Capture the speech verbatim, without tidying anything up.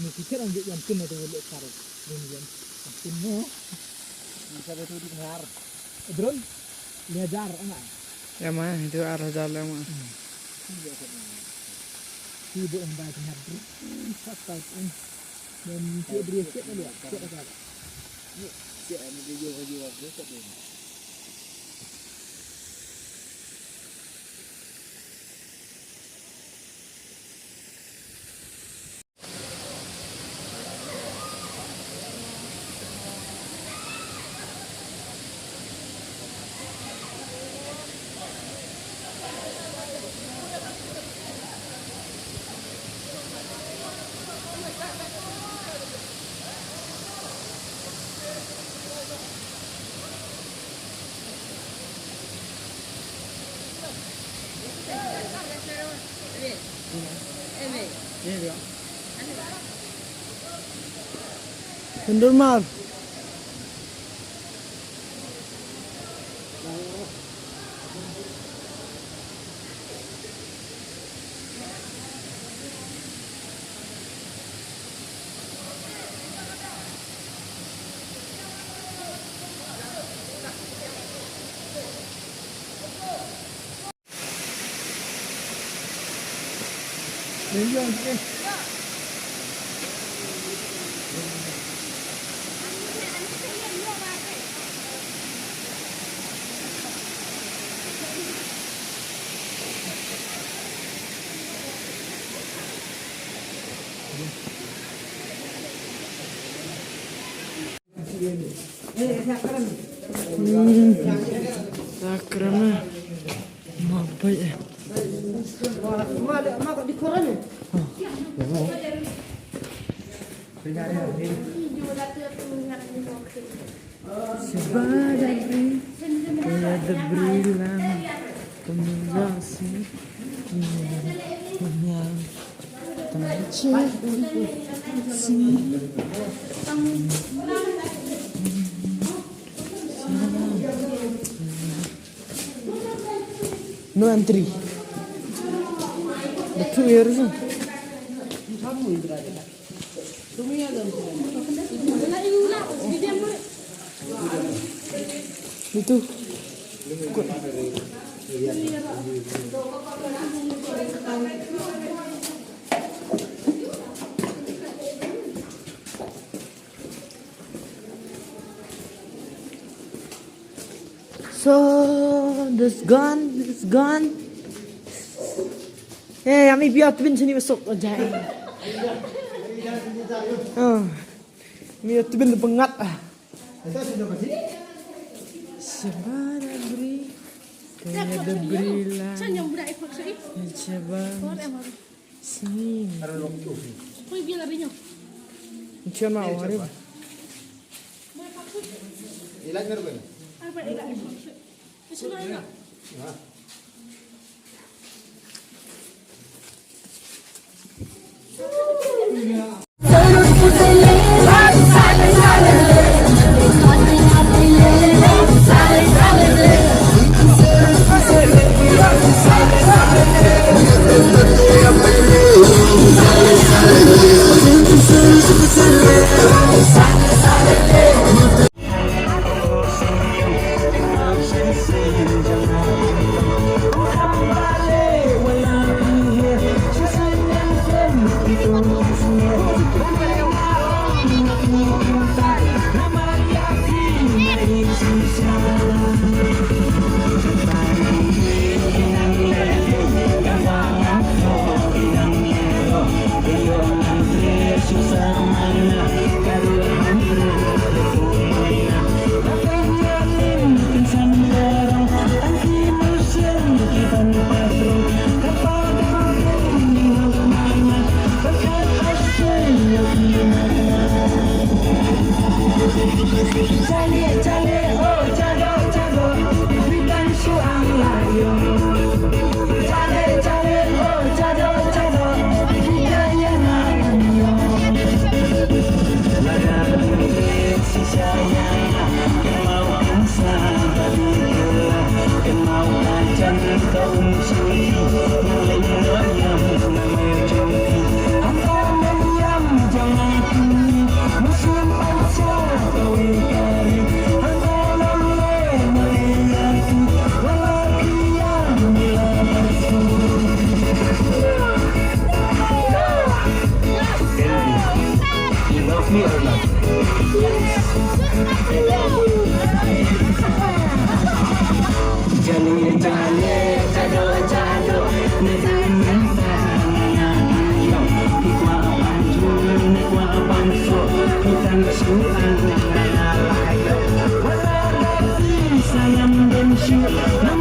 Ni ki kira ngi yan kun na tu le kar. Ni yan. Kun no. Ni sa tu di har. Drone. Ni hajar ana. Ya ma, itu ar hajar le ma. Ki bo ang ba ni har. Sat ta. Dan ki bri siat ni. Siat ta. Siat ni dia juga juga. Kendor mal. Hmm. Sakrama. Ma pai eh. Shabada bri, kaya da bri lang, kumya si, kumya, kumya, ta che, si. No entry. The two years. Itu. So, this gone, this gone. Eh, ami biar tu bin sini masuk aja. Oh, biar tu bin pengat ah. Shabada bri, kaya da bri lang. Shabada. Sini. Kau biar lari nyo. Macam mana orang? Jale jale jado jado, nada nada nada yo. Ki kwah ban jun, ki kwah ban so, ki tang shu an nada nada yo. Wala rati sayang den shu, nam